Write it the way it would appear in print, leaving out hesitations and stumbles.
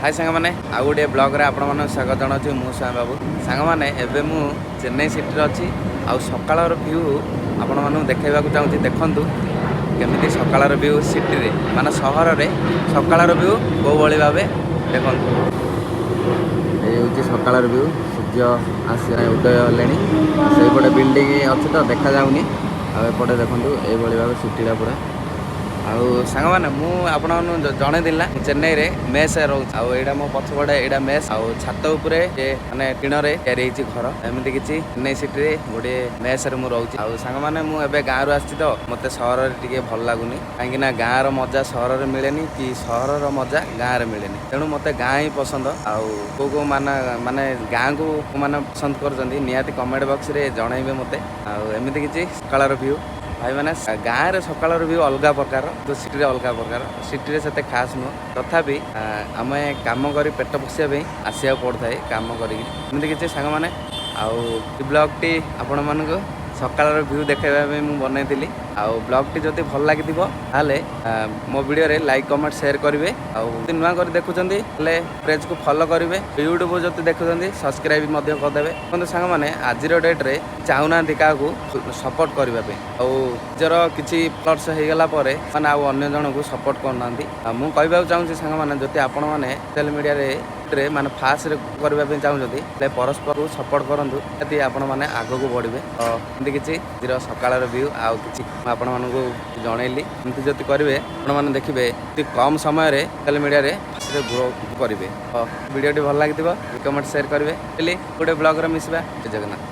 High ସାଙ୍ଗମାନେ, ଆଉ ଗୋଟିଏ ବ୍ଲଗ୍ରେ ଆପଣମାନଙ୍କୁ ସ୍ୱାଗତ ଜଣାଉଛି। ମୁଁ ସ୍ୱାମୀ ବାବୁ। ସାଙ୍ଗମାନେ, ଏବେ ମୁଁ ଚେନ୍ନାଇ ସିଟିରେ ଅଛି ଆଉ ସକାଳର ଭ୍ୟୁ ଆପଣମାନଙ୍କୁ ଦେଖାଇବାକୁ ଚାହୁଁଛି। ଦେଖନ୍ତୁ କେମିତି ସକାଳର ଭ୍ୟୁ ସିଟିରେ, ମାନେ ସହରରେ ସକାଳର ଭ୍ୟୁ କେଉଁ ଭଳି ଭାବେ। ଦେଖନ୍ତୁ, ଏଇ ହେଉଛି ସକାଳର ଭ୍ୟୁ। ସୂର୍ଯ୍ୟ ଆସି ଉଦୟ ହେଲେଣି। ସେଇପଟେ ବିଲ୍ଡିଂ ଅଛି ତ ଦେଖାଯାଉନି। ଆଉ ଏପଟେ ଦେଖନ୍ତୁ, ଏଇଭଳି ଭାବେ ସିଟିଟା ପୁରା। ଆଉ ସାଙ୍ଗମାନେ, ମୁଁ ଆପଣମାନଙ୍କୁ ଜଣେଇଥିଲି ନା, ମୁଁ ଚେନ୍ନାଇରେ ମେସ୍ ରହୁଛି। ଆଉ ଏଇଟା ମୋ ପଛପଟେ ଏଇଟା ମେସ୍। ଆଉ ଛାତ ଉପରେ ଏ ମାନେ ଟିଣରେ ତିଆରି ହେଇଛି ଘର। ଏମିତି କିଛି ଚେନ୍ନାଇ ସିଟିରେ ଗୋଟିଏ ମେସ୍ରେ ମୁଁ ରହୁଛି। ଆଉ ସାଙ୍ଗମାନେ, ମୁଁ ଏବେ ଗାଁରୁ ଆସିଛି ତ ମୋତେ ସହରରେ ଟିକେ ଭଲ ଲାଗୁନି, କାହିଁକି ନା ଗାଁର ମଜା ସହରରେ ମିଳେନି କି ସହରର ମଜା ଗାଁରେ ମିଳେନି। ତେଣୁ ମୋତେ ଗାଁ ହିଁ ପସନ୍ଦ। ଆଉ କେଉଁ କେଉଁ ମାନେ ମାନେ ଗାଁକୁ ମାନେ ପସନ୍ଦ କରୁଛନ୍ତି, ନିହାତି କମେଣ୍ଟ ବକ୍ସରେ ଜଣେଇବେ ମୋତେ। ଆଉ ଏମିତି କିଛି ସକାଳର ଭ୍ୟୁ। ଭାଇମାନେ, ଗାଁରେ ସକାଳର ଭ୍ୟୁ ଅଲଗା ପ୍ରକାର ତ ସିଟିରେ ଅଲଗା ପ୍ରକାର। ସିଟିରେ ସେତେ ଖାସ୍ ନୁହଁ, ତଥାପି ଆମେ କାମ କରି ପେଟ ପୋଷିବା ପାଇଁ ଆସିବାକୁ ପଡ଼ୁଥାଏ କାମ କରିକି। ଏମିତି କିଛି ସାଙ୍ଗମାନେ, ଆଉ ଏ ବ୍ଲଗ୍ଟି ଆପଣମାନଙ୍କୁ ସକାଳର ଭ୍ୟୁ ଦେଖାଇବା ପାଇଁ ମୁଁ ବନେଇଥିଲି। ଆଉ ବ୍ଲଗ୍ଟି ଯଦି ଭଲ ଲାଗିଥିବ, ତାହେଲେ ମୋ ଭିଡ଼ିଓରେ ଲାଇକ୍, କମେଣ୍ଟ, ସେୟାର କରିବେ। ଆଉ ଯଦି ନୂଆ କରି ଦେଖୁଛନ୍ତି, ତାହେଲେ ପେଜ୍କୁ ଫଲୋ କରିବେ। ୟୁଟ୍ୟୁବ୍ ଯଦି ଦେଖୁଛନ୍ତି, ସବସ୍କ୍ରାଇବ୍ ମଧ୍ୟ କରିଦେବେ। କିନ୍ତୁ ସାଙ୍ଗମାନେ, ଆଜିର ଡେଟ୍ରେ ଚାହୁଁନାହାନ୍ତି କାହାକୁ ସପୋର୍ଟ କରିବା ପାଇଁ। ଆଉ ନିଜର କିଛି ପ୍ଲଟ୍ସ ହେଇଗଲା ପରେ ମାନେ ଆଉ ଅନ୍ୟ ଜଣଙ୍କୁ ସପୋର୍ଟ କରୁନାହାନ୍ତି। ଆଉ ମୁଁ କହିବାକୁ ଚାହୁଁଛି ସାଙ୍ଗମାନେ, ଯଦି ଆପଣମାନେ ସୋସିଆଲ ମିଡ଼ିଆରେ ରେ ମାନେ ଫାଷ୍ଟରେ କରିବା ପାଇଁ ଚାହୁଁଛନ୍ତି, ତାହେଲେ ପରସ୍ପରକୁ ସପୋର୍ଟ କରନ୍ତୁ, ଯଦି ଆପଣମାନେ ଆଗକୁ ବଢ଼ିବେ। ତ ଏମିତି କିଛି ଆଜିର ସକାଳର ଭ୍ୟୁ ଆଉ କିଛି ମୁଁ ଆପଣମାନଙ୍କୁ ଜଣେଇଲି। ଏମିତି ଯଦି କରିବେ, ଆପଣମାନେ ଦେଖିବେ ଅତି କମ୍ ସମୟରେ ସୋସିଆଲ ମିଡ଼ିଆରେ ଫାଷ୍ଟରେ ଗ୍ରୋ କରିବେ। ତ ଭିଡ଼ିଓଟି ଭଲ ଲାଗିଥିବ, କମେଣ୍ଟ, ସେୟାର କରିବେ। ହେଲି ଗୋଟେ ବ୍ଲଗ୍ରେ ମିଶିବା। ଜୟ ଜଗନ୍ନାଥ।